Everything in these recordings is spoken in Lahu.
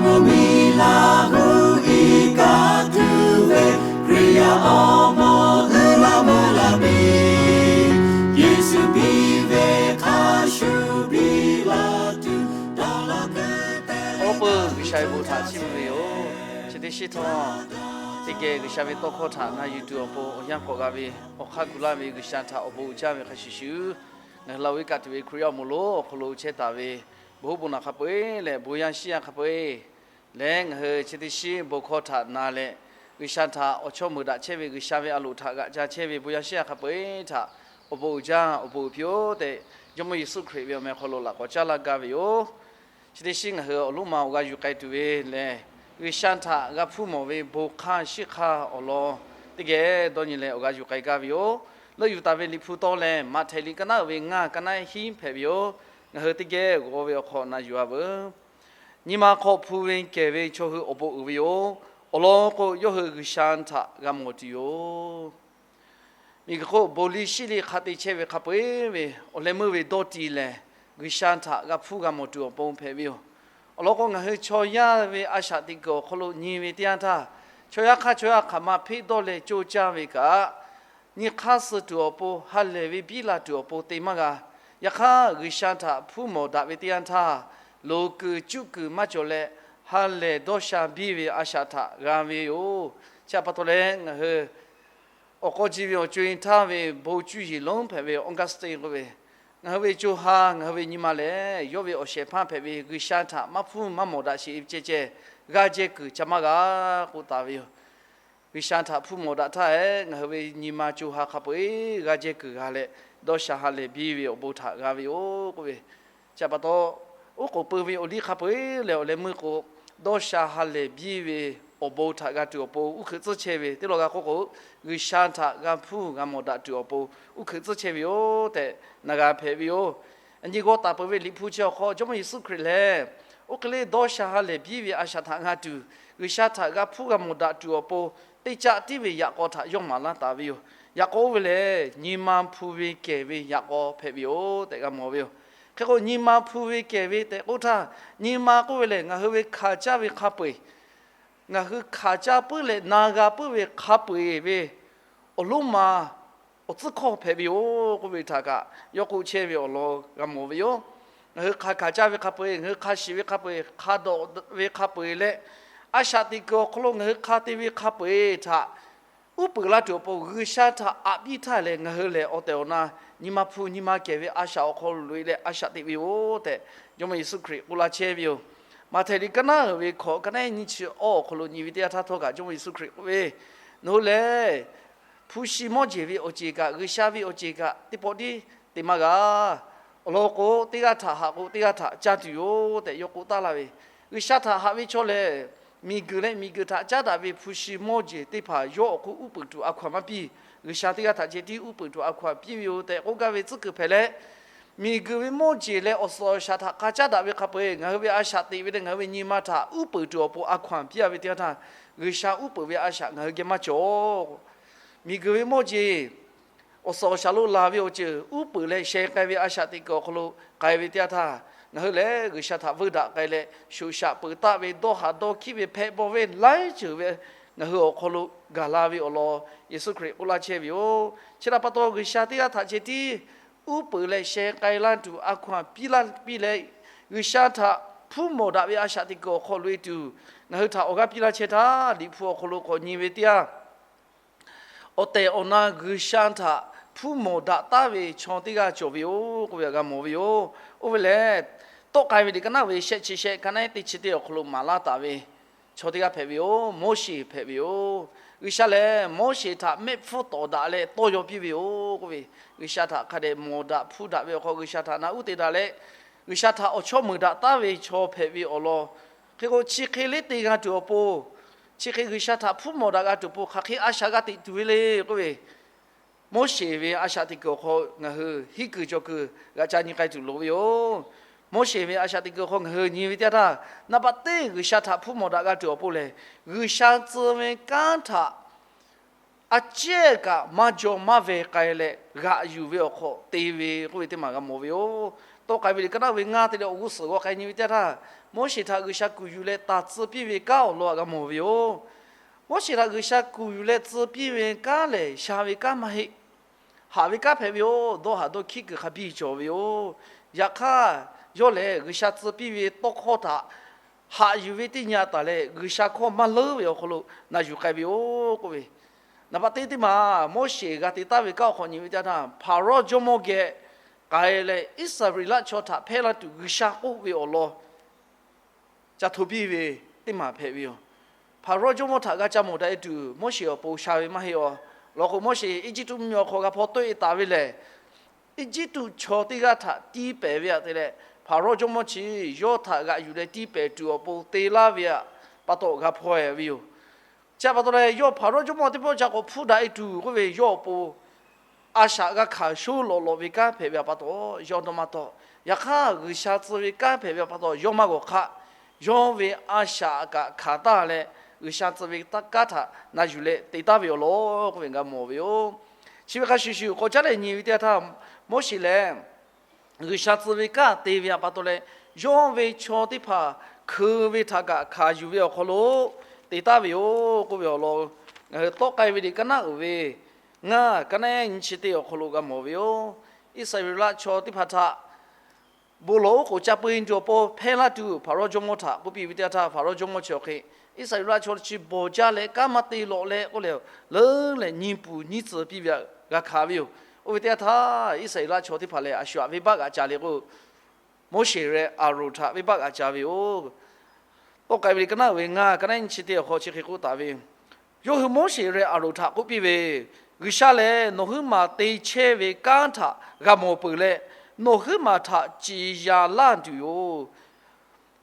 Miˬ laˬ gu iˉ kaˆ tuˬ ve Hkriꞈ yaˇ awˬ moˍ uiˍ la meuˇ la piˇ, Yeˍsuˆ piˇ ve hk'a shuˍ piˇ la tuˬ dawˇ law keu te. Awˬ lawn peuˬ G'uiˬsha ve bon htaꞈ chiˇ mvuh ve yoˬ. Chi teˇ shiˉ htawˇ, teˇ geh G'uiˬsha ve tawˇ hkawˇ htaꞈ na yuˬ tuˬ awˬ pon awˬ yanˇ k'awꞈ g'a ve, awˬ hk'aˇ gu laˇ ve G'uiˬsha htaꞈ awˬ bon uiˍ jaˇ ve hk'a shuˍ shuˍ, ngaˬ hui la oˇ ve kaꞈ tuˬ ve Hkriꞈ yaˇ awˬ moˍ lonˉ awˬ hk'aw lo chehˇ taˍ ve, bon hoˉ bon naˬ hk'a peu-eˬ leh bon yaˇ shiˉ yaˇ hk'a peu-eˬ leh, ngaˬ hui chi teˇ shiˉ bon hkawˇ htaꞈ na leh, G'uiˬsha htaꞈ awˬ chawˇ meuˍ daꞈ chehˇ ve, G'uiˬsha ve a loˍ htaꞈ g'aꞈ ca chehˇ ve bon yaˇ shiˉ yaˇ hk'a peu-eˬ htaꞈ awˬ bon uiˍ jaˇ, awˬ bon uiˍ piˇ-oˆ tehꞈ, Jawˇmawˇ Yeˍsuˆ Hkriꞈ ve awˬ meh hk'aw lo laꞈ k'awꞈ caˉ laˇ gaˇ ve yoˬ. Chi teˇ shiˉ ngaˬ hui awˬ lonˉ ma awˬ g'a yuˬ k'ai tuˬ ve lehˬ, G'uiˬsha htaꞈ g'a hpuˇ mawˬ ve bon hk'aˇ shiˉ hk'aˇ awˬ lawn teˇ geh dawˇ nyi leh awˬ g'a yuˬ k'ai gaˇ ve yoˬ. Leuˆ yuˬ taˍ ve Liꞈ hpu tawˇ lehˬ, Maꞈhtehˍ liꞈ ka naˉ uiˍ ve ngaˇ, ka naˉ hiˉ hpehꞈ ve yoˬ. Ngaˬ hui teˇ geh g'aw ve awˬ hk'aw na yuˬ-a veuˬ. Nyi ma hk'aw hpu ve kehˬ ve chaw hui awˬ bon uiˍ ve yoˬ. Awˬ lawn k'o, yawˇ hui G'uiˬsha htaꞈ g'a mawˬ tuˬ yoˬ. Miˬguiˬ hk'oˆ bon liˇ shiˉ liˇ hk'a te chehˇ ve hk'a peu-eˬ ve awˬ leh meuˇ ve dawˇ ti lehˬ, G'uiˬsha htaꞈ g'a hpuˇ g'a mawˬ tuˬ awˬ pon hpehꞈ ve yoˬ. Awˬ lawn k'o, ngaˬ hui chaw yaˇ ve a shaꞈ teꞈ kuiˬ awˬ hk'aw lo nyi ve teˇ yanˇ htaˇ, chaw yaˇ hk'aˇ chaw yaˇ hk'aˬ ma hpeˆ dawˇ leh coˇ caˇ ve kaꞈ, nyi hk'aˇ suh tuˬ awˬ pon, ha lehˬ ve biˇ la tuˬ awˬ pon te maˇ g'a. Yaꞈ hk'aˇ, G'uiˬsha htaꞈ hpuˇ mawˬ daꞈ ve teˇ yanˇ htaˇ, loˍ kuiˬ cuˆ kuiˬ maˇ cawˬ leh, ha lehˬ dawˇ sha biˇ ve a shaꞈ htaꞈ g'a ve yoˬ. Chi htaꞈ pa taw leh, ngaˬ hui awˬ k'aw ji ve awˬ co-e htaˇ ve bon cuˇ yiˍ lonˉ hpehꞈ ve Augustine k'oˆ ve, ngaˬ hui ve co ha, ngaˬ hui ve nyi ma lehˬ, yawˇ ve awˬ shehˍ hpaˇ hpehꞈ ve G'uiˬsha htaꞈ maˇ hpuˇ maˇ mawˬ daꞈ sheˍ ve ceh ceh, g'aˇ jehˇ kuiˬ ca maˇ g'a k'oˆ taˍ ve yoˬ. G'uiˬsha htaꞈ hpuˇ mawˬ daꞈ htaˇ, ngaˬ hui ve nyi ma co ha hk'a peu-eˬ g'aˇ jehˇ kuiˬ g'a leh, dawˇ sha ha lehˬ biˇ ve awˬ bon htaꞈ g'a ve yoˬ k'oˆ ve, chi htaꞈ pa taw, oˉ k'oˍ peu ve awˬ liˇ hk'a peu-eˬ leh awˬ leh meuˇ k'o, dawˇ sha ha lehˬ biˇ ve awˬ bon htaꞈ g'a tuˬ awˬ pon uˉ hkeuꞈ tcuhˉ chehˇ ve, teˇ law g'a k'oˆ k'o, G'uiˬsha htaꞈ g'a hpuˇ g'a mawˬ daꞈ tuˬ awˬ pon uˉ hkeuꞈ tcuhˉ chehˇ ve yoˬ tehꞈ na g'a hpehꞈ ve yoˬ. Aˬ nyi g'aw taˍ peuˬ ve Liꞈ hpu chi awˬ hk'aw Jawˇmawˇ Yeˍsuˆ Hkriꞈ lehˬ, oˇ hk'e le dawˇ sha ha lehˬ biˇ ve a shaꞈ htaꞈ g'a tuˬ, G'uiˬsha htaꞈ g'a hpuˇ g'a mawˬ daꞈ tuˬ awˬ pon teˇ caˆ tiˉ ve yaꞈ k'aw htaꞈ yawˇ maˍ laˇ taˍ ve yoˬ. Yaꞈ k'aw oˇ ve lehˬ, nyi ma hpu ve kehˬ ve yaꞈ k'aw hpehꞈ ve yoˬ tehꞈ g'a mawˬ ve yoˬ. Hk'e k'o, nyi ma hpu ve kehˬ ve tehꞈ k'oˆ htaˇ, nyi ma k'oˆ ve lehˬ, ngaˬ hui ve hkanˍ caˇ ve hk'a peu-eˬ, ngaˬ hui hkanˍ caˇ puiˉ leh na g'a puiˉ ve hk'a peu-eˬ ve awˬ lonˉ ma awˬ tcuhˉ hkawˇ hpehꞈ ve yoˬ k'oˆ ve htaꞈ kaꞈ yawˇ k'oˆ chehˇ ve awˬ lawn g'a mawˬ ve yoˬ. Ngaˬ hui hk'a hkanˍ caˇ ve hk'a peu-eˬ, ngaˬ hui hk'a shiˍ ve hk'a peu-eˬ, hk'a dawꞈ ve hk'a peu-eˬ leh, a shaꞈ teꞈ kuiˬ awˬ hk'aw lo ngaˬ hui hk'a te ve hk'a peu-eˬ htaꞈ uˉ peunˍ laˇ tuˬ awˬ pon G'uiˬsha htaꞈ aꞈ piˇ htaˇ lehˬ, ngaˬ hui lehˬ awˬ tehˬ awˬ na nyi ma hpu nyi ma kehˬ ve a shaꞈ awˬ hk'aw lo loꞈ-e leh a shaꞈ teꞈ ve yoˬ tehꞈ, Jawˇmawˇ Yeˍsuˆ Hkriꞈ k'oˆ laˇ chehˇ ve yoˬ. Maꞈhtehˍ liꞈ ka naˉ uiˍ ve hkawꞈ ka naˉ nyiˇ chi awˇ awˬ hk'aw lo nyi ve teˇ yanˇ htaˇ htawˇ kaꞈ Jawˇmawˇ Yeˍsuˆ Hkriꞈ k'oˆ ve, Nawˬ hui lehˬ hpu shi mawˇ jeˬ ve awˬ ceˬ kaꞈ, G'uiˬsha ve awˬ ceˬ kaꞈ teˇ pawˆ tiˉ te maˇ g'a. Awˬ lawn k'o, teˇ g'aˇ htaꞈ haꞈ k'o, teˇ g'aˇ htaꞈ caˇ tuˬ yoˬ tehꞈ yawˇ k'oˆ taˉ laˇ ve, G'uiˬsha htaꞈ haꞈ ve chaw lehˬ, miˬguiˬ leh miˬguiˬ htaꞈ caˉ daꞈ ve hpu shi mawˇ jeˬ teˇ hpaˍ yawˇ awˬ hk'oˆ uˉ peunˍ tuˬ a hkaw-anˬ maˇ piˇ. G'uiˬsha teˇ g'aˇ htaꞈ ceh tiˉ uˉ peunˍ tuˬ a hkaw-anˬ piˇ ve yoˬ tehꞈ k'oˆ gaˇ ve tcuhˉ kuiˬ hpehꞈ leh, miˬguiˬ ve mawˇ jeˬ leh awˬ suhˍ awˬ shaˍ htaꞈ k'a caˉ daꞈ ve hk'a peu-eˬ, ngaˬ hui ve a shaꞈ teꞈ ve leh ngaˬ hui ve nyi ma htaꞈ uˉ peunˍ tuˬ awˬ pon a hkaw-anˬ piˇ-a ve teˇ yanˇ htaˇ, G'uiˬsha uˉ peunˍ ve a shaꞈ ngaˬ hui geh maˇ cawˬ. Miˬguiˬ ve mawˇ jeˬ awˬ suhˍ awˬ shaˍ lo laˬ ve awˬ ceuˬ uˉ peunˍ leh sheh k'ai ve a shaꞈ teꞈ kuiˬ awˬ hk'aw lo k'ai ve teˇ yanˇ htaˇ, ngaˬ hui lehˬ G'uiˬsha htaꞈ veuˇ daꞈ k'ai leh, shoꞈ shaꞈ peuˬ taˆ ve dawˇ haꞈ dawˇ hkiˉ ve hpehꞈ bawˬ ve laiˉ ceuˬ ve ngaˬ hui awˬ hk'aw lo gaˬ la ve awˬ lawn Yeˍsuˆ Hkriꞈ k'oˆ laˇ chehˇ ve yoˬ. Chi htaꞈ pa taw, G'uiˬsha teˇ g'aˇ htaꞈ ceh tiˉ uˉ peunˍ leh sheh k'ai laˇ tuˬ a hkaw-anˬ piˇ laˇ piˇ leh, G'uiˬsha htaꞈ hpuˇ mawˬ daꞈ ve a shaꞈ teꞈ kuiˬ awˬ hk'aw loꞈ-e tuˬ, ngaˬ hui htaꞈ awˬ g'aˇ piˇ laˇ chehˇ htaˇ, Liꞈ hpu awˬ hk'aw lo k'awꞈ nyi ve teˇ yanˇ, awˬ tehˬ awˬ na G'uiˬsha htaꞈ hpuˇ mawˬ daꞈ taˉ ve chaw teˇ g'aˇ cawˬ ve yoˬ k'oˆ ve htaꞈ g'a mawˬ ve yoˬ. Oˇ ve lehˬ, Tawˆ k'ai ve liꞈ ka naˉ ve shehˆ chi shehˆ ka naˉ teˇ chi teˇ awˬ hk'aw lo maˍ laˇ taˍ ve chaw teˇ g'aˇ hpehꞈ ve yoˬ. Moˉseˍ hpehꞈ ve yoˬ. G'uiˬsha lehˬ Moˉseˍ htaꞈ mehˆ hpfuhˇ tawˍ daꞈ leh tawˇ yaw piˇ ve yoˬ k'oˆ ve, G'uiˬsha htaꞈ hk'a dehꞈ mawˬ daꞈ hpuˇ daꞈ ve awˬ hk'aw, G'uiˬsha htaꞈ na uˉ te daꞈ leh, G'uiˬsha htaꞈ awˬ chawˇ meuˍ daꞈ taˉ ve chaw hpehꞈ ve awˬ lawn, hk'e k'o chi hk'e le te g'a tuˬ awˬ pon, chi hk'e G'uiˬsha htaꞈ hpuˇ mawˬ daꞈ g'a tuˬ awˬ pon hk'aˬ hk'e a shaꞈ g'a teꞈ tuˬ ve le k'oˆ ve, Moˉseˍ ve a shaꞈ teꞈ kuiˬ awˬ hk'aw ngaˬ hui hiˉ kuiˬ cawˬ kuiˬ g'a ca nyi k'ai tuˬ loˍ ve yoˬ. Moˉseˍ ve a shaꞈ teꞈ kuiˬ awˬ hk'aw ngaˬ hui nyi ve teˇ yanˇ htaˇ, naˍ baꞈ teˇ G'uiˬsha htaꞈ hpuˇ mawˬ daꞈ g'a tuˬ awˬ pon lehˬ, G'uiˬsha tcuh ve kanˉ htaꞈ a ciˉ kaꞈ maˇ jaw maˇ ve k'ai leh g'aꞈ yuˬ ve awˬ hk'aw te ve k'oˆ ve teˇ maˬ g'a mawˬ ve yoˬ. Tawˆ k'ai ve liꞈ ka naˆ ve ngaˇ te leh awˬ g'uˇ suhˍ g'aw k'ai nyi ve teˇ yanˇ htaˇ, Moˉseˍ htaꞈ G'uiˬsha kuˬ yuˬ leh taˍ tcuh piˇ ve kanˉ awˬ lawn htaꞈ g'a mawˬ ve yoˬ. Moˉseˍ htaꞈ G'uiˬsha kuˬ yuˬ leh tcuh piˇ ve kanˉ lehˬ, sha ve kanˉ maˇ heˆ. Haꞈ ve kanˉ hpehꞈ ve yoˬ. Dawˇ haˍ dawˇ hkiˉ kuiˬ hk'a biˇ cawˬ ve yoˬ. Yaꞈ hk'aˇ, yawˇ lehˬ G'uiˬsha tcuh piˇ ve tawˇ hkawˇ htaꞈ haꞈ yuˬ ve teˇ nyi a taˍ leh, G'uiˬsha hkawˇ maˇ leuˉ ve awˬ hk'aw lo na yuˬ k'ai ve yoˬ k'oˆ ve, naˍ baˆ teˇ teˇ maˬ Moˉseˍ g'a te taˍ ve kanˉ awˬ hk'aw nyi ve teˇ yanˇ htaˇ, Hpaˍrawˇ jawˇmawˇ geh k'ai leh, Iˉsaˍreˍlaˆ chaw htaꞈ hpehˇ laˇ tuˬ G'uiˬsha k'oˆ ve awˬ lawn ca hto piˇ ve teˇ maˬ hpehꞈ ve yoˬ. Hpaˍrawˇ jawˇmawˇ htaꞈ g'a ca mawˬ daꞈ e tuˬ, Moˉseˍ awˬ pon sha ve maˇ heˆ awˬ lawn k'o, Moˉseˍ Eˇjiˇtuꞈ mvuhˇmiˬ awˬ hk'aw g'a hpaw tawˆ e taˍ ve lehˬ, Eˇjiˇtuꞈ chaw teˇ g'aˇ htaꞈ tiˇ pehˍ ve aꞈ te leh, Hpaˍrawˇ jawˇmawˇ chi yawˇ htaꞈ g'aꞈ yuˬ leh tiˇ pehˍ tuˬ awˬ pon te laˇ ve aꞈ pa taw g'a hpaw e ve yoˬ. Chi pa taw leh, yawˇ Hpaˍrawˇ jawˇmawˇ teˇ pawˆ ca k'awꞈ hpuˇ daꞈ e tuˬ k'oˆ ve, yawˇ awˬ pon a shaꞈ g'a hkanˍ shoˉ lawꞈ lawꞈ ve kanˉ hpehꞈ ve pa taw, yawˇ dawˇ maˇ tawˆ. Yaꞈ hk'aˇ, G'uiˬsha tcuh ve kanˉ hpehꞈ ve pa taw, yawˇ maˇ g'awˬ hk'aˆ. Yawˇ ve a shaꞈ kaꞈ hkanˍ taˍ leh, G'uiˬsha tcuh ve kanˉ htaꞈ na yuˬ leh te taˍ ve awˬ lawn k'oˆ ve g'a mawˬ ve yoˬ. Chi ve hk'a shuˍ shuˍ k'awꞈ caˉ leh nyi ve teˇ yanˇ htaˇ, Moˉseˍ lehˬ G'uiˬsha tcuh ve kanˉ te ve pa taw leh, yawˇ ve chaw teˇ hpaˍ hkeu ve htaꞈ kaꞈ hkanˍ yuˬ ve awˬ hk'aw lo te taˍ ve yoˬ k'oˆ ve awˬ lawn, ngaˬ hui tawˆ k'ai ve liꞈ ka naˆ uiˍ ve ngaˇ, ka naˆ nyi chi teˇ awˬ hk'aw lo g'a mawˬ ve yoˬ. Iˉsaˍreˍlaˆ chaw teˇ hpaˍ htaꞈ bon lawˬ oˉ k'oˍ ca peu e tuˬ awˬ pon hpehˇ laˇ tuˬ, Hpaˍrawˇ jawˇmawˇ htaꞈ k'oˆ piˇ ve teˇ yanˇ htaˇ, Hpaˍrawˇ jawˇmawˇ chi awˬ hk'e Iˉsaˍreˍlaˆ chaw chi bawˬ jaˇ leh kanˉ maˇ te lawꞈ leh k'oˆ leh, leuˉ leh nyi puˍ nyi tcuh piˇ ve aꞈ g'a hkanˍ ve yoˬ. Oˇ ve teˇ yanˇ htaˇ, Iˉsaˍreˍlaˆ chaw teˇ hpaˍ lehˬ, a shu aꞈ venˇbaˆ g'aꞈ ca le k'o, Moˉseˍ leh Aˍronˍ htaꞈ venˇbaˆ g'aꞈ ca ve yoˬ. Tawˆ k'ai ve liꞈ ka naˆ ve ngaˇ, ka naˆ nyi chi teˇ awˬ hk'aw chi hk'e k'oˆ taˍ ve, yawˇ hui Moˉseˍ leh Aˍronˍ htaꞈ k'oˆ piˇ ve, G'uiˬsha lehˬ nawˬ huiˉ maˬ te chehˇ ve kanˉ htaꞈ g'a mawˬ peuˬ leh, nawˬ huiˉ maˬ htaꞈ ciˍ yanˍ laˇ tuˬ yoˬ.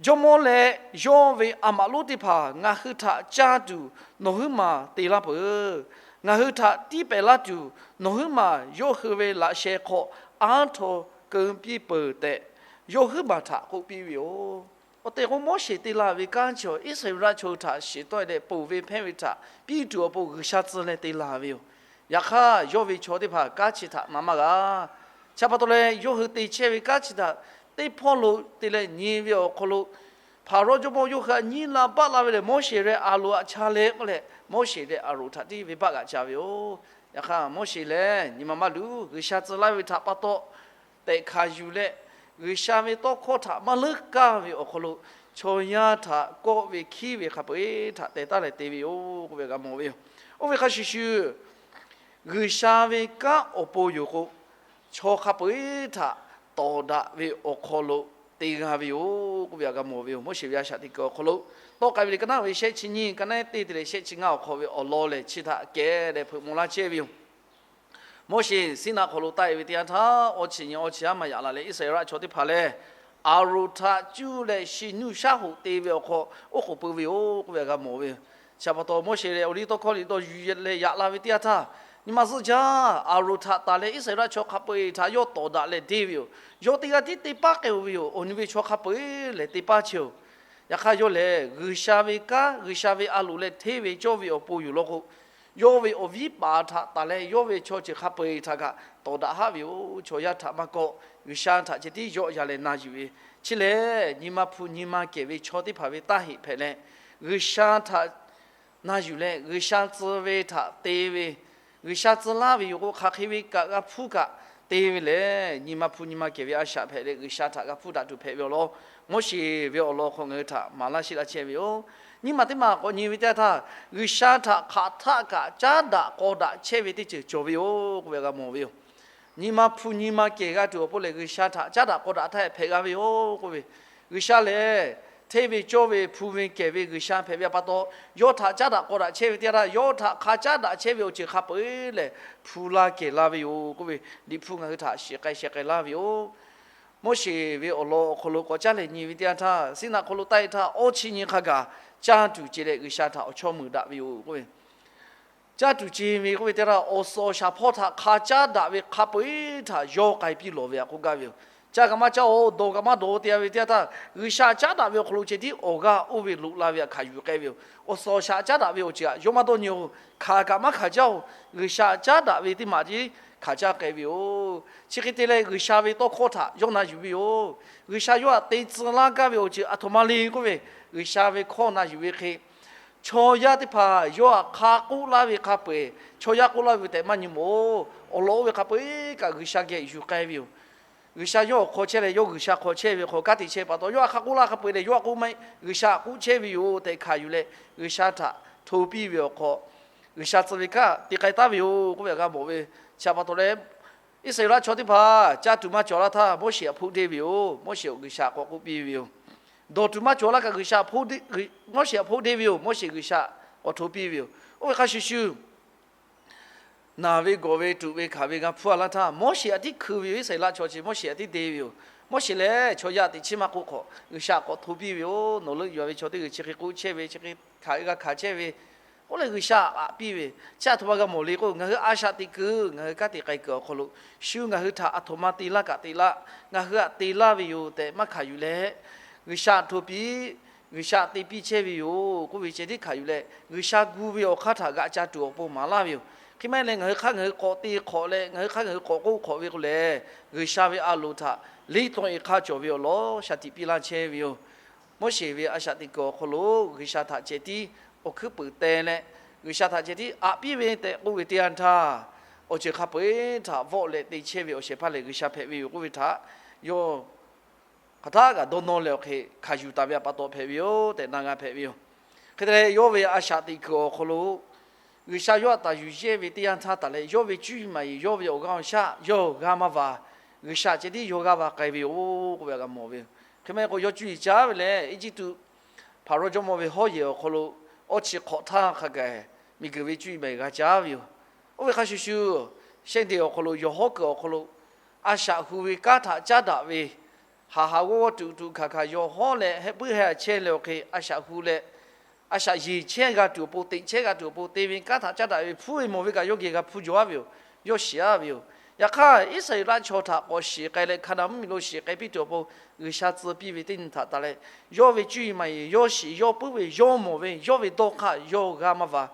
Jawˇmawˇ leh yawˇ ve a maꞈ lonˉ teˇ hpaˍ ngaˬ hui htaꞈ caˇ tuˬ nawˬ huiˉ maˬ te laˇ peuˬ. Ngaˬ hui htaꞈ tiˇ pehˍ laˇ tuˬ nawˬ huiˉ maˬ yawˇ hui ve laꞈ sheh hk'aw aˉ htaw keu piˇ peuˬ tehꞈ, yawˇ huiˉ maˬ htaꞈ k'oˆ piˇ ve yoˬ. Awˬ tehˬ k'o, Moˉseˍ te la ve kanˉ chi Iˉsaˍreˍlaˆ chaw hui htaꞈ shiˍ tawˆ e leh ponˬ ve hpehˇ ve htaꞈ piˇ tuˬ awˬ pon G'uiˬsha tcuh leh te la ve yoˬ. Yaꞈ hk'aˇ, yawˇ ve chaw teˇ hpaˍ kanˉ chi htaꞈ na maˇ g'a. Chi pa taw leh, yawˇ hui te chehˇ ve kanˉ chi htaꞈ teˇ hpawˇ lo te leh nyi ve awˬ hk'aw lo, Hpaˍrawˇ jawˇmawˇ yawˇ hui htaꞈ nyi la baˆ la ve lehˬ, Moˉseˍ leh Aˍronˍ aꞈ ca leh k'oˆ leh, Moˉseˍ leh Aˍronˍ htaꞈ tiˉ venˇbaˆ g'aꞈ ca ve yoˬ. Yaꞈ hk'aˇ, Moˉseˍ lehˬ nyi ma maˇ luˬ. G'uiˬsha tcuh laˇ ve htaꞈ pa taw tehꞈ hkanˍ yuˬ leh, G'uiˬsha ve tawˇ hkawˇ htaꞈ maˇ leuˉ kaˇ ve awˬ hk'aw lo, chaw yaˇ htaꞈ kawˆ ve hkiˉ ve hk'a peu-eˬ htaꞈ teh taˉ leh te ve yoˬ k'oˆ ve g'a mawˬ ve yoˬ. Oˇ ve hk'a shuˍ shuˍ, G'uiˬsha ve kanˉ awˬ pon yoˬ k'o, chaw hk'a peu-eˬ htaꞈ tawˍ daꞈ ve awˬ hk'aw lo te g'a ve yoˬ k'oˆ ve htaꞈ g'a mawˬ ve yoˬ. Moˉseˍ ve a shaꞈ teꞈ kuiˬ awˬ hk'aw lo, tawˆ k'ai ve liꞈ ka naˆ ve shehˆ chi nyiˇ, ka naˆ teˇ te leh shehˆ chi ngaˇ awˬ hk'aw ve awˬ lawn lehˬ, chi htaꞈ kehˬ leh hpeuꞈ maw laˇ chehˇ ve yoˬ. Moˉseˍ Siˉnaˆ hk'aw lo taˆ e ve teˇ yanˇ htaˇ, awˇ chi nyi awˇ chi haˉ maˇ yaꞈ la leh, Iˉsaˍreˍlaˆ chaw teˇ hpaˍ lehˬ, Aˍronˍ htaꞈ cuˇ leh shi nuˇ shaˉ hoꞈ te ve awˬ hk'aw oˉ k'oˍ pui ve yoˬ k'oˆ ve htaꞈ g'a mawˬ ve yoˬ. Chi pa taw, Moˉseˍ lehˬ awˬliˇtawˇhkawˇ liꞈ dawˇ yuˬ leh yaꞈ la ve teˇ yanˇ htaˇ, nyi ma zuhˆ jaˇ Aˍronˍ htaꞈ taˍ leh Iˉsaˍreˍlaˆ chaw hk'a peu-eˬ htaꞈ yawˇ tawˍ daꞈ leh deˇ ve yoˬ. Yawˇ teˇ g'aˇ tiˉ te paˉ k'ai-o ve yoˬ. Awˬ nyi ve chaw hk'a peu-eˬ lehˬ te paˉ chehˇ-oˬ. Yaꞈ hk'aˇ, yawˇ lehˬ G'uiˬsha ve kanˉ, G'uiˬsha ve a loˍ leh hteˇ ve cawˇ ve awˬ pon yoˬ law k'o, yawˇ ve awˬ viˉ paˍ htaꞈ taˍ leh, yawˇ ve chaw ceuˬ hk'a peu-eˬ htaꞈ kaꞈ tawˍ daꞈ haˆ ve yoˬ. Chaw yaˇ htaꞈ maˇ kawˆ, G'uiˬsha htaꞈ ceh tiˉ yawˆ yan leh na yuˬ ve. Chi lehˬ, nyi ma hpu nyi ma kehˬ ve chaw teˇ hpaˍ ve taˇ heꞈ hpehꞈ leh, G'uiˬsha htaꞈ na yuˬ leh G'uiˬsha tcuh ve htaꞈ te ve, G'uiˬsha tcuh laˇ ve yoˬ k'o, hk'aˬ hk'e ve kaꞈ g'a hpuˇ kaꞈ te ve lehˬ, nyi ma hpu nyi ma kehˬ ve a shaꞈ hpehꞈ leh G'uiˬsha htaꞈ g'a hpuˇ daꞈ tuˬ hpehꞈ ve awˬ lawn, Moˉseˍ ve awˬ lawn hk'aw ngaˬ hui htaꞈ maˍ laˇ sheˆ laˇ chehˇ ve yoˬ. Nyi ma teˇ ma k'awꞈ nyi ve teˇ yanˇ htaˇ, G'uiˬsha htaꞈ hk'aˬ htaˆ kaꞈ caˉ daꞈ k'aw daꞈ chehˇ ve teˇ ceuˬ cawˬ ve yoˬ k'oˆ ve g'a mawˬ ve yoˬ. Nyi ma hpu nyi ma kehˬ g'a tuˬ awˬ pon lehˬ, G'uiˬsha htaꞈ caˉ daꞈ k'aw daꞈ htaˇ hpehꞈ g'a ve yoˬ k'oˆ ve. G'uiˬsha lehˬ, hteˇ ve cawˇ ve hpu ve kehˬ ve G'uiˬsha hpehꞈ ve pa taw, yawˇ htaꞈ caˉ daꞈ k'aw daꞈ chehˇ ve teˇ yanˇ htaˇ, yawˇ htaꞈ hk'a caˉ daꞈ chehˇ ve awˬ ceuˬ hk'a peu-eˬ lehˬ, hpu la kehˬ la ve yoˬ k'oˆ ve, Liꞈ hpu ngaˬ hui htaꞈ shiˍ k'ai sheh k'ai laˇ ve yoˬ. Moˉseˍ ve awˬ lawn awˬ hk'aw lo k'awꞈ caˉ leh nyi ve teˇ yanˇ htaˇ, Siˉnaˆ hk'aw lo taˆ e htaˇ, awˇ chi nyi hk'a gaˬ caˇ tuˬ ce leh G'uiˬsha htaꞈ awˬ chawˇ meuꞈ daꞈ ve yoˬ k'oˆ ve. Caˇ tuˬ ce ve k'oˆ ve teˇ yanˇ htaˇ, awˬ suhˍ awˬ shaˍ hpawˇ htaꞈ hk'a caˉ daꞈ ve hk'a peu-eˬ htaꞈ yawˇ k'ai piˇ lawˬ ve htaꞈ k'oˆ gaˇ ve yoˬ. Caˇ kaꞈ maˇ caˇ-oˬ, dawˬ kaꞈ maˇ dawˬ-oˬ te-a ve teˇ yanˇ htaˇ, G'uiˬsha caˉ daꞈ ve awˬ hk'aw lo ceh tiˉ awˬ g'aˇ oˇ ve loꞈ la ve htaꞈ hkanˍ yuˬ k'ai ve yoˬ. Awˬ suhˍ awˬ shaˍ caˉ daꞈ ve awˬ ceuˬ htaꞈ yawˇ maˇ dawˇ nyi-oˬ. Hkanˍ kaꞈ maˇ hkanˍ caˇ-oˬ. G'uiˬsha caˉ daꞈ ve teˇ maˬ tiˉ hkanˍ caˇ k'ai ve yoˬ. Chi hk'e te leh, G'uiˬsha ve tawˇ hkawˇ htaꞈ yawˇ na yuˬ ve yoˬ. G'uiˬsha yawˇ htaꞈ te tcuh laˇ gaˇ ve awˬ ceuˬ aˬ htoꞈ ma le k'oˆ ve, G'uiˬsha ve hkawˇ na yuˬ ve hk'e, chaw yaˇ teˇ hpaˍ yawˇ htaꞈ hk'a k'oˆ laˇ ve hk'a peu-eˬ, chaw yaˇ k'oˆ laˇ ve tehꞈ maˇ nyi mawˬ-oˬ. Awˬ lawn oˇ ve hk'a peu-eˬ kaꞈ G'uiˬsha geh yuˬ k'ai ve yoˬ. G'uiˬsha yawˇ awˬ hk'aw chehˇ leh, yawˇ G'uiˬsha hk'aw chehˇ ve hk'aw, kanˉ te chehˇ pa taw, yawˇ htaꞈ hk'a k'oˆ laˇ hk'a peu-eˬ lehˬ, yawˇ htaꞈ k'oˆ maˇ heˆ, G'uiˬsha htaꞈ k'oˆ chehˇ ve yoˬ tehꞈ hkanˍ yuˬ leh, G'uiˬsha htaꞈ hto piˇ ve awˬ hk'aw, G'uiˬsha tcuh ve kanˉ te k'ai taˉ ve yoˬ k'oˆ ve htaꞈ g'a mawˬ ve. Chi pa taw leh, Iˉsaˍreˍlaˆ chaw teˇ hpaˍ caˇ tuˬ maˇ cawˬ laˇ htaˇ, Moˉseˍ htaꞈ hpoˆ deˇ ve yoˬ. Moˉseˍ G'uiˬsha k'awꞈ k'oˆ piˇ ve yoˬ. Dawˬ tuˬ maˇ cawˬ laˇ kaꞈ, G'uiˬsha hpoˆ deˇ, Moˉseˍ htaꞈ hpoˆ deˇ ve yoˬ. Moˉseˍ G'uiˬsha k'awꞈ hto piˇ ve yoˬ. Oˇ ve hk'a shuˍ shuˍ, naˬ ve gawˬ ve tuꞈ ve hkanˍ ve g'a hpuˇ a laˇ htaˇ, Moˉseˍ htaꞈ tiˉ hkui ve yoˬ. Iˉsaˍreˍlaˆ chaw chi Moˉseˍ htaꞈ tiˉ te ve yoˬ. Moˉseˍ lehˬ, chaw yaˇ teꞈ chiˉ maˇ k'oˆ hk'awꞈ, G'uiˬsha k'awꞈ hto piˇ ve yoˬ. Nawˬ leuˆ yuˬ a ve chaw teˇ g'uiˬ chi hk'e k'oˆ chehˇ ve, chi hk'e hkanˍ g'a hkanˍ chehˇ ve, k'oˆ leh G'uiˬsha aꞈ piˇ ve. Chi aˬ htoꞈ ma g'a mawˬ le k'o, ngaˬ hui a shaꞈ teꞈ kuiˬ ngaˬ hui kanˉ te k'ai kuiˬ awˬ hk'aw lo, shu ngaˬ hui htaꞈ aˬ htoꞈ ma te laˇ kaꞈ te laˇ, ngaˬ hui htaꞈ te laˇ ve yoˬ tehꞈ maˇ hkanˍ yuˬ leh, G'uiˬsha hto piˇ, G'uiˬsha te piˇ chehˇ ve yoˬ k'oˆ ve ceh tiˉ hkanˍ yuˬ leh, G'uiˬsha gu ve awˬ hk'aˇ htaꞈ g'aꞈ ca tuˬ awˬ pon maˍ laˇ ve yoˬ. Hk'e maˇ heˆ leh, ngaˬ hui hk'aˇ ngaˬ hui k'awꞈ te hk'awꞈ leh, ngaˬ hui hk'aˇ ngaˬ hui k'awꞈ k'oˆ hk'awꞈ ve k'o lehˬ, G'uiˬsha ve a loˍ htaꞈ liˇ tawˆ e hk'aˇ cawˬ ve awˬ lawn shaˍ tiꞈ piˇ laˇ chehˇ ve yoˬ. Moˉseˍ ve a shaꞈ teꞈ kuiˬ awˬ hk'aw lo G'uiˬsha htaꞈ ceh tiˉ awˬ hkuiˉ puiˍ teh leh, G'uiˬsha htaꞈ ceh tiˉ aꞈ piˇ ve tehꞈ k'oˆ ve teˇ yanˇ htaˇ, awˬ ceuˬ hk'a peu-eˬ htaꞈ vawˆ leh te chehˇ ve awˬ shehˍ hpaˇ lehˬ, G'uiˬsha hpehꞈ ve yoˬ k'oˆ ve htaꞈ yawˇ hk'aˬ htaˆ kaꞈ dawˇ nawˇ leh awˬ hk'e hkanˍ yuˬ taˍ ve pa taw hpehꞈ ve yoˬ tehꞈ na g'a hpehꞈ ve yoˬ. Hk'e te leh, yawˇ ve a shaꞈ teꞈ kuiˬ awˬ hk'aw lo G'uiˬsha yawˇ htaꞈ yuˬ yehˇ ve teˇ yanˇ htaˇ taˍ leh, yawˇ ve cuˇ yiˍ maˍ yiˍ, yawˇ ve awˬ g'aˇ awˬ shaˆ yawˇ g'a maˇ va, G'uiˬsha ceh tiˉ yawˇ g'aˇ va k'ai ve yoˬ k'oˆ ve g'a mawˬ ve yoˬ. Hk'e maˇ heˆ k'o, yawˇ cuˇ yiˍ caˉ ve lehˬ, Eˇjiˇtuꞈ Hpaˍrawˇ jawˇmawˇ ve hawˉ yehˬ awˬ hk'aw lo awˇ chi hk'awꞈ htaˇ hk'a gaˬ miˬguiˬ ve cuˇ yiˍ maˍ yiˍ g'a caˉ ve yoˬ. Oˇ ve hk'a shuˍ shuˍ, shehˆ de awˬ hk'aw lo, yawˬ hawˉ kuiˬ awˬ hk'aw lo a shaꞈ hu ve kanˉ htaꞈ caˉ daꞈ ve, haˍ haˍ g'awˇ g'awˇ tuꞈ tuꞈ hkanˍ hkanˍ yawˬ hawˉ leh heh puiˉ heh a chehˇ leh awˬ hk'e a shaꞈ hu leh, a shaꞈ yeˬ chehˇ g'a tuˬ awˬ pon, teꞈ chehˇ g'a tuˬ awˬ pon te ve kanˉ htaꞈ caˉ daꞈ ve hpuˉ ve mawˬ ve kaꞈ yawˇ geh g'a hpuˇ jaw aˉ ve yoˬ. Yawˇ shiˍ aˉ ve yoˬ. Yaꞈ hk'aˇ, Iˉsaˍreˍlaˆ chaw htaꞈ k'awꞈ shiˍ k'ai leh Hkaˍnanˍ mvuhˇmiˬ lo shiˍ k'ai piˇ tuˬ awˬ pon G'uiˬsha tcuh piˇ ve teˇ nyi htaꞈ taˍ leh, yawˇ ve cuˇ yiˍ maˍ yiˍ, yawˇ shiˍ yawˇ puiˉ ve yawˇ mawˬ ve, yawˇ ve dawˇ hk'aˇ yawˇ g'a maˇ va.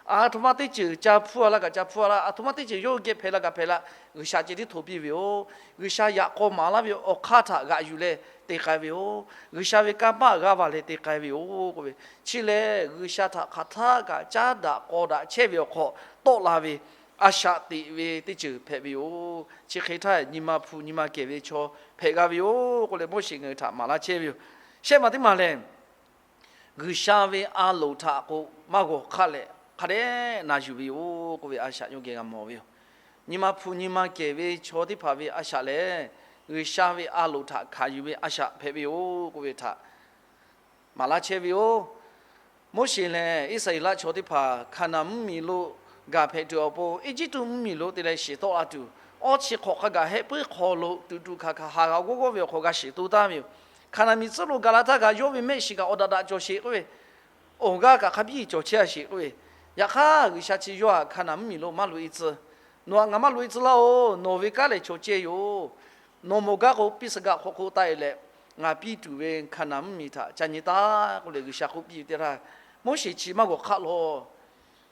Aˬ htoꞈ ma teˇ ceuˬ ca hpuˇ a laˇ kaꞈ ca hpuˇ a laˇ, aˬ htoꞈ ma teˇ ceuˬ yawˇ hui geh hpehꞈ la kaꞈ hpehꞈ la, G'uiˬsha ceh tiˉ hto piˇ ve yoˬ. G'uiˬsha yaꞈ k'aw maˍ laˇ ve awˬ hk'aˇ htaꞈ g'aꞈ yuˬ leh te k'ai ve yoˬ. G'uiˬsha ve kanˇ paˆ g'a va leh te k'ai ve yoˬ k'oˆ ve. Chi lehˬ, G'uiˬsha htaꞈ hk'aˬ htaˆ kaꞈ caˉ daꞈ k'aw daꞈ chehˇ ve awˬ hk'aw tawˆ la ve a shaꞈ teꞈ ve teˇ ceuˬ hpehꞈ ve yoˬ. Chi hk'e htaˇ, nyi ma hpu nyi ma kehˬ ve chaw hpehꞈ g'a ve yoˬ k'oˆ leh, Moˉseˍ ngaˬ hui htaꞈ maˍ laˇ chehˇ ve yoˬ. Shehˆ maˬ teˇ maˬ lehˬ, G'uiˬsha ve a loˍ htaꞈ k'o maˇ g'awˬ hk'aˆ leh hk'a dehꞈ na yuˬ ve yoˬ k'oˆ ve a shaꞈ yawˇ geh g'a mawˬ ve yoˬ. Nyi ma hpu nyi ma kehˬ ve chaw teˇ hpaˍ ve a shaꞈ lehˬ, G'uiˬsha ve a loˍ htaꞈ hkanˍ yuˬ ve a shaꞈ hpehꞈ ve yoˬ k'oˆ ve htaꞈ maˍ laˇ chehˇ ve yoˬ. Moˉseˍ lehˬ, Iˉsaˍreˍlaˆ chaw teˇ hpaˍ Hkaˍnanˍ mvuhˇmiˬ lo gaˬ hpehꞈ tuˬ awˬ pon, Eˇjiˇtuꞈ mvuhˇmiˬ lo te leh shiˍ tawˆ la tuˬ, awˇ chi hk'awꞈ hk'a gaˬ heh puiˉ hk'aw lo tuꞈ tuꞈ hkanˍ hkanˍ haˍ g'a g'awˇ g'awˇ ve awˬ hk'aw g'a shiˍ to taˍ ve yoˬ. Hkaˍnanˍ miˬ tcuhˉ lo gaˬ la htaˇ kaꞈ, yawˇ ve mehˆ shiˍ kaꞈ awˬ daꞈ daꞈ cawˬ sheˍ k'oˆ ve, awˬ g'aˇ kaꞈ hk'a biˇ cawˬ chehˇ a sheˍ k'oˆ ve. Yaꞈ hk'aˇ, G'uiˬsha chi yawˇ htaꞈ Hkaˍnanˍ mvuhˇmiˬ lo maˇ loꞈ e tcuh. Nawˬ htaꞈ ngaˬ maˇ loꞈ e tcuh laˇ oˬ. Nawˬ ve kanˉ lehˬ chaw ceh yoˬ. Nawˬ mawˬ gaˇ k'o, Piˇsaˍgaꞈ hk'aw hk'oˆ taˆ e leh, ngaˬ piˇ tuˬ ve Hkaˍnanˍ mvuhˇmiˬ htaꞈ ca nyi taˉ k'oˆ leh G'uiˬsha k'oˆ piˇ ve teˇ htaˇ, Moˉseˍ chi maˇ g'awˬ hk'aˆ lawˬ.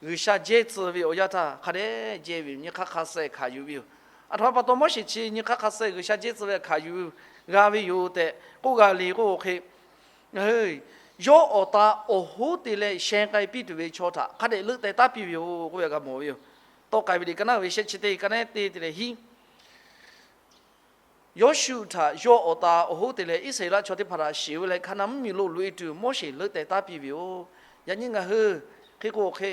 G'uiˬsha jehˇ tcuh ve awˬ yanˇ htaˇ hk'a dehꞈ jehˇ ve yoˬ. Nyi hk'aˇ hk'a suh hkanˍ yuˬ ve yoˬ. Aˬ htoꞈ ma pa taw Moˉseˍ chi nyi hk'aˇ hk'a suh G'uiˬsha jehˇ tcuh ve hkanˍ yuˬ g'a ve yoˬ tehꞈ k'oˆ g'a le k'oˆ hk'e, ngaˬ hui yawˇ awˬ ta awˬ hoˉ te leh sheh k'ai piˇ tuˬ ve chaw htaꞈ hk'a dehꞈ leuˆ teh taˉ piˇ ve yoˬ k'oˆ ve g'a mawˬ ve yoˬ. Tawˆ k'ai ve liꞈ ka naˉ ve shehˆ chi teˇ ka naˉ te te leh hiˉ Yawˇshuˆ htaꞈ yawˇ awˬ ta awˬ hoˉ te leh Iˉsaˍreˍlaˆ chaw teˇ hpaˍ htaꞈ shiˍ ve leh Hkaˍnanˍ mvuhˇmiˬ lo loꞈ e tuˬ Moˉseˍ leuˆ teh taˉ piˇ ve yoˬ. Yaꞈ nyi ngaˬ hui hk'e k'o hk'e,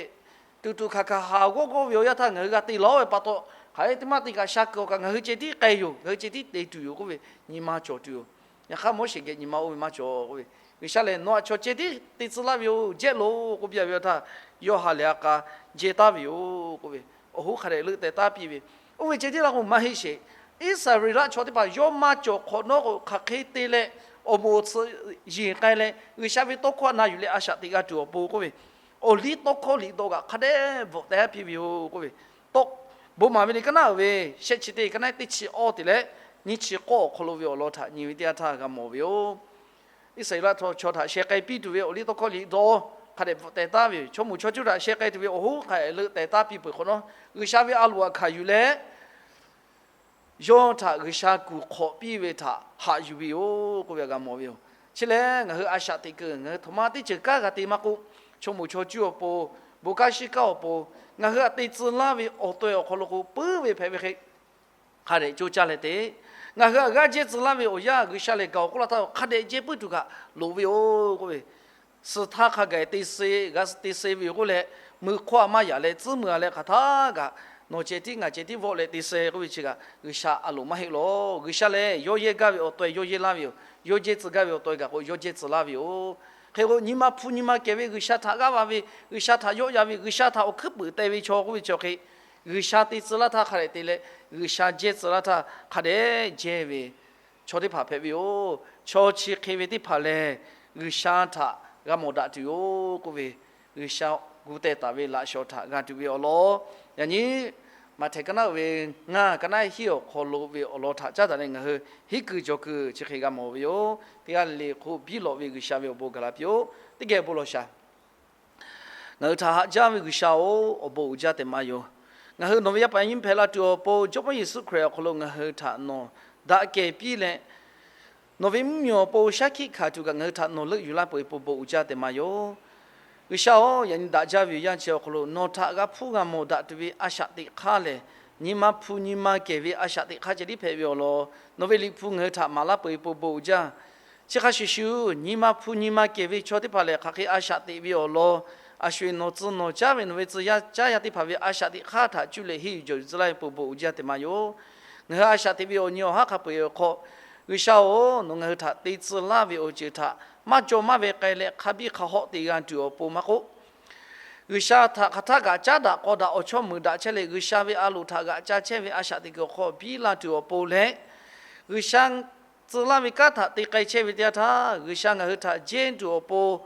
tuꞈ tuꞈ hkanˍ hkanˍ haˍ g'awˇ g'awˇ ve awˬ yanˇ htaˇ ngaˬ hui g'a te lawˬ ve pa taw, hk'aˬ hk'e teˇ maˇ te kaꞈ sha kuiˬ awˬ kaꞈ ngaˬ hui ceh tiˉ k'ai yoˬ, ngaˬ hui ceh tiˉ te tuˬ yoˬ k'oˆ ve nyi ma cawˬ tuˬ yoˬ. Yaꞈ hk'aˇ Moˉseˍ geh nyi ma oˇ ve maˇ cawˬ k'oˆ ve, G'uiˬsha lehˬ nawˬ htaꞈ chaw ceh tiˉ te tcuh laˇ ve yoˬ, jehˇ loˬ k'oˆ piˇ a ve awˬ htaˇ, yawˇ ha lehˬ a k'a jehˇ taˉ ve yoˬ k'oˆ ve, awˬ hoˉ hk'a dehꞈ leuˆ teh taˉ piˇ ve, oˇ ve ceh tiˉ laˇ k'o maˇ heˆ sheˍ. Iˉsaˍreˍlaˆ chaw teˇ hpaˍ yawˇ maˇ cawˬ hk'awꞈ nawˉ k'o, hk'aˬ hk'e te leh awˬ moˍ awˬ tsuhꞈ yeˬ k'ai leh G'uiˬsha ve tawˇ hkawˇ htaꞈ na yuˬ leh a shaꞈ teꞈ g'a tuˬ awˬ pon k'oˆ ve, awˬ liˇ tawˇ hkawˇ liꞈ dawˆ kaꞈ hk'a dehꞈ bvuhꞈ teh taˉ piˇ ve yoˬ k'oˆ ve, tawˆ bon maˍ ve liꞈ ka naˉ uiˍ ve shehˆ chi teˇ ka naˉ teˇ chi awˇ te leh nyiˇ chi k'awˇ awˬ hk'aw lo ve awˬ lawn htaꞈ nyi ve teˇ yanˇ htaˇ g'a mawˬ ve yoˬ. Iˉsaˍreˍlaˆ chaw htaꞈ sheh k'ai piˇ tuˬ ve awˬ liˇ tawˇ hkawˇ liꞈ dawˇ hk'a dehꞈ bvuhꞈ teh taˉ ve yoˬ. Chaw moˍ chaw cuˇ htaꞈ sheh k'ai tuˬ ve awˬ hoˉ hk'a dehꞈ leuˆ teh taˉ piˇ peuˬ hk'awꞈ nawˉ, G'uiˬsha ve a loˍ htaꞈ hkanˍ yuˬ leh yawˇ htaꞈ G'uiˬsha kuˬ hk'awꞈ piˇ ve htaꞈ haꞈ yuˬ ve yoˬ k'oˆ ve g'a mawˬ ve yoˬ. Chi lehˬ, ngaˬ hui a shaꞈ teꞈ kuiˬ ngaˬ hui htoꞈ ma teˇ ceuˬ kanˉ g'a te maˇ k'oˆ, chaw moˍ chaw cuˇ awˬ pon, bon kanˉ shiˉ kanˉ awˬ pon, ngaˬ hui htaꞈ te tcuh laˇ ve awˬ to awˬ hk'aw lo k'o, puiˉ ve hpehꞈ ve hk'e, hk'a dehꞈ coˇ caˇ leh te. Ngaˬ hui htaꞈ g'aˇ jehˇ tcuh laˇ ve awˬ yanˇ, G'uiˬsha lehˬ gaˬ awˬ k'oˆ laˇ htaˇ, hk'a dehꞈ jehˇ puiˉ tuˬ kaꞈ loˍ ve yoˬ k'oˆ ve, suh htaˇ hk'a gaˬ te se, g'a te se ve yoˬ k'oˆ leh, mui hk'oˆ a maˇ yaꞈ leh tcuhˉ mui a leh hk'aˬ htaˇ kaꞈ, nawˬ ceh tiˉ ngaˬ ceh tiˉ vawˆ leh te se k'oˆ ve chi kaꞈ, G'uiˬsha a loˍ maˇ heˆ lawˬ. G'uiˬsha lehˬ yawˇ yehˇ gaˇ ve awˬ to yawˇ yehˇ laˇ ve yoˬ. Yawˇ jehˇ tcuh gaˇ ve awˬ to kaꞈ k'o yawˇ jehˇ tcuh laˇ ve yoˬ. Hk'e k'o, nyi ma hpu nyi ma kehˬ ve G'uiˬsha htaꞈ g'aˇ va ve, G'uiˬsha htaꞈ yawˆ yan ve, G'uiˬsha htaꞈ awˬ hkuiˉ puiˍ teh ve chaw k'oˆ ve chi hk'e, G'uiˬsha te tcuh laˇ htaˇ hk'a dehꞈ te leh, G'uiˬsha jehˇ tcuh laˇ htaˇ hk'a dehꞈ jehˇ ve chaw teˇ hpaˍ hpehꞈ ve yoˬ. Chaw chi hk'e ve teˇ hpaˍ lehˬ, G'uiˬsha htaꞈ g'a mawˬ daꞈ tuˬ yoˬ k'oˆ ve, G'uiˬsha gu teh taˍ ve laꞈ shawˍ htaꞈ g'a tuˬ ve awˬ lawn, yaꞈ nyi Maꞈhtehˍ ka naˆ ve ngaˇ, ka naˆ hiˉ awˬ hk'aw lo ve awˬ lawn htaꞈ caˉ daꞈ leh ngaˬ hui hiˉ kuiˬ jawˬ kuiˬ chi hk'e g'a mawˬ ve yoˬ. Teˇ g'aˇ le le hk'oˆ biˇ lawꞈ ve G'uiˬsha ve awˬ bon gaˬ la piˇ-oˆ. Teˇ geh bon lawˬ shaˍ. Ngaˬ hui htaꞈ haꞈ jaˇ ve G'uiˬsha-oˬ, awˬ bon uiˍ jaˇ tehꞈ maˇ yoˬ. Ngaˬ hui nawˬ ve yaˇ paˍ yaˇ miˇ hpehꞈ la tuˬ awˬ pon, Jawˇmawˇ Yeˍsuˆ Hkriꞈ awˬ hk'aw lo ngaˬ hui htaꞈ nawˬ daꞈ kehˬ piˇ leh, nawˬ ve mvuhˇmiˬ awˬ pon shaˉ hkiˆ hkanˍ tuˬ kaꞈ ngaˬ hui htaꞈ nawˬ leuˆ yuˬ laˇ peuˬ ve pon bon uiˍ jaˇ tehꞈ maˇ yoˬ. G'uiˬsha-oˬ, yaꞈ nyi daꞈ jaˇ ve awˬ yanˇ chi awˬ hk'aw lo nawˬ htaꞈ g'a hpuˇ g'a mawˬ daꞈ tuˬ ve a shaꞈ teꞈ hk'aˇ lehˬ, nyi ma hpu nyi ma kehˬ ve a shaꞈ teꞈ hk'aˇ ceh tiˉ hpehꞈ ve awˬ lawn, nawˬ ve Liꞈ hpu ngaˬ hui htaꞈ maˍ laˇ peuˬ ve pon bon uiˍ jaˇ. Chi hk'a shuˍ shuˍ, nyi ma hpu nyi ma kehˬ ve chaw teˇ hpaˍ lehˬ, hk'aˬ hk'e a shaꞈ teꞈ ve awˬ lawn, a sho-eˬ nawˬ tcuh nawˬ caˉ ve nawˬ ve tcuh yaˇ caˉ yaˇ teˇ hpaˍ ve a shaꞈ teꞈ hk'aˇ htaꞈ cuˇ leh henˇ yuˬ jawˬ yuˬ tcuh laˇ ve pon bon uiˍ jaˇ tehꞈ maˇ yoˬ. Ngaˬ hui a shaꞈ teꞈ ve awˬ nyi awˬ haˉ hk'a peu-eˬ awˬ hk'aw, G'uiˬsha-oˬ, nawˬ ngaˬ hui htaꞈ te tcuh laˇ ve awˬ ceuˬ htaꞈ maˇ cawˬ maˇ ve k'ai leh hk'a biˇ hk'a hawˆ te g'a tuˬ awˬ pon maˇ k'oˆ, G'uiˬsha htaꞈ hk'aˬ htaˇ kaꞈ caˉ daꞈ k'aw daꞈ awˬ chawˇ meuꞈ daꞈ chehˇ leh, G'uiˬsha ve a loˍ htaꞈ g'aꞈ ca chehˇ ve a shaꞈ teꞈ kuiˬ awˬ hk'aw biˇ la tuˬ awˬ pon leh, G'uiˬsha tcuh laˇ ve kanˉ htaꞈ te k'ai chehˇ ve teˇ yanˇ htaˇ, G'uiˬsha ngaˬ hui htaꞈ jehˇ tuˬ awˬ pon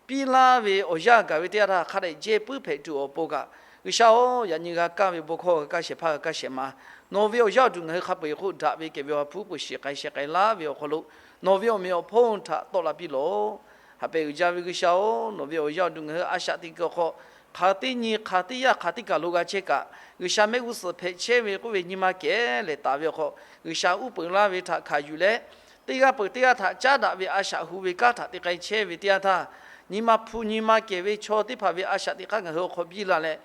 piˇ laˇ ve awˬ yanˇ gaˬ ve teˇ yanˇ htaˇ, hk'a dehꞈ jehˇ puiˉ hpehꞈ tuˬ awˬ pon kaꞈ, G'uiˬsha-oˬ, yaꞈ nyi g'a kaˇ ve bon hkawˇ g'a kaˇ shehˍ hpaˇ g'a kaˇ shehˍ ma, nawˬ ve awˬ yaˇ awˬ duˬ ngaˬ hui hk'a peu-eˬ hk'oˆ daꞈ ve kehˬ ve awˬ ha hpu uˉ peunˍ shiˍ k'ai shehˍ k'ai laˇ ve awˬ hk'aw lo, nawˬ ve awˬ meꞈ awˬ hponˇ htaꞈ tawˆ la piˇ lawˬ. Haꞈ pehnˇ uiˍ jaˇ ve G'uiˬsha-oˬ, nawˬ ve awˬ yaˇ awˬ duˬ ngaˬ hui a shaꞈ teꞈ kuiˬ awˬ hk'aw, hk'aˬ teˇ nyi hk'aˬ teˇ yanˇ hk'aˬ teˇ kaˬ lo g'a chehˇ kaꞈ, G'uiˬsha mehˆ g'uˇ suhˍ hpehꞈ chehˇ ve k'oˆ ve nyi ma kehˬ lehˬ taˍ ve awˬ hk'aw, G'uiˬsha uˉ peunˍ laˇ ve htaꞈ hkanˍ yuˬ leh, teˇ g'aˇ peuˬ teˇ g'aˇ htaꞈ caˉ daꞈ ve a shaꞈ hu ve kanˉ htaꞈ te k'ai chehˇ ve teˇ yanˇ htaˇ, nyi ma hpu nyi ma kehˬ ve chaw teˇ hpaˍ ve a shaꞈ teꞈ hk'aˇ ngaˬ hui awˬ hk'aw biˇ la leh,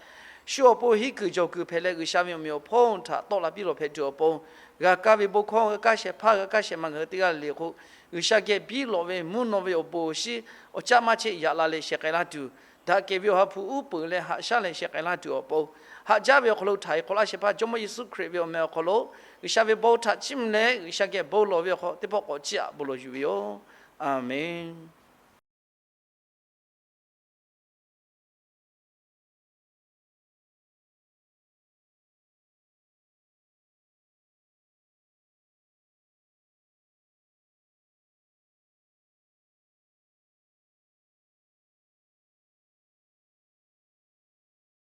shu awˬ pon henˇ kuiˬ jawˬ kuiˬ hpehꞈ leh G'uiˬsha ve awˬ meꞈ awˬ hponˇ htaꞈ tawˆ la piˇ lawˬ hpehꞈ tuˬ awˬ pon, g'a kaˇ ve bon hkawˇ g'a kaˇ shehˍ hpaˇ g'a kaˇ shehˍ ma ngaˬ hui teˇ g'aˇ le le hk'oˆ, G'uiˬsha geh biˇ lawꞈ ve mvuhˇ naw ve awˬ bon awˬ shinˉ awˬ caˆ maˇ chehˇ yaꞈ la leh shehˍ k'ai laˇ tuˬ, daꞈ kehˬ ve awˬ ha hpu uˉ peunˍ leh haꞈ shaˉ leh shehˍ k'ai laˇ tuˬ awˬ pon, haꞈ jaˇ ve awˬ hk'aw lo htaiˍ hk'awꞈ laˇ shehˍ hpaˇ Jawˇmawˇ Yeˍsuˆ Hkriꞈ ve awˬ meh awˬ hk'aw lo, G'uiˬsha ve bon htaꞈ chiˇ mvuh leh G'uiˬsha geh bon lawˬ ve awˬ hk'aw teˇ pawˆ k'awꞈ chiˇ aꞈ bon lawˬ yuˬ ve yoˬ. A menˬ.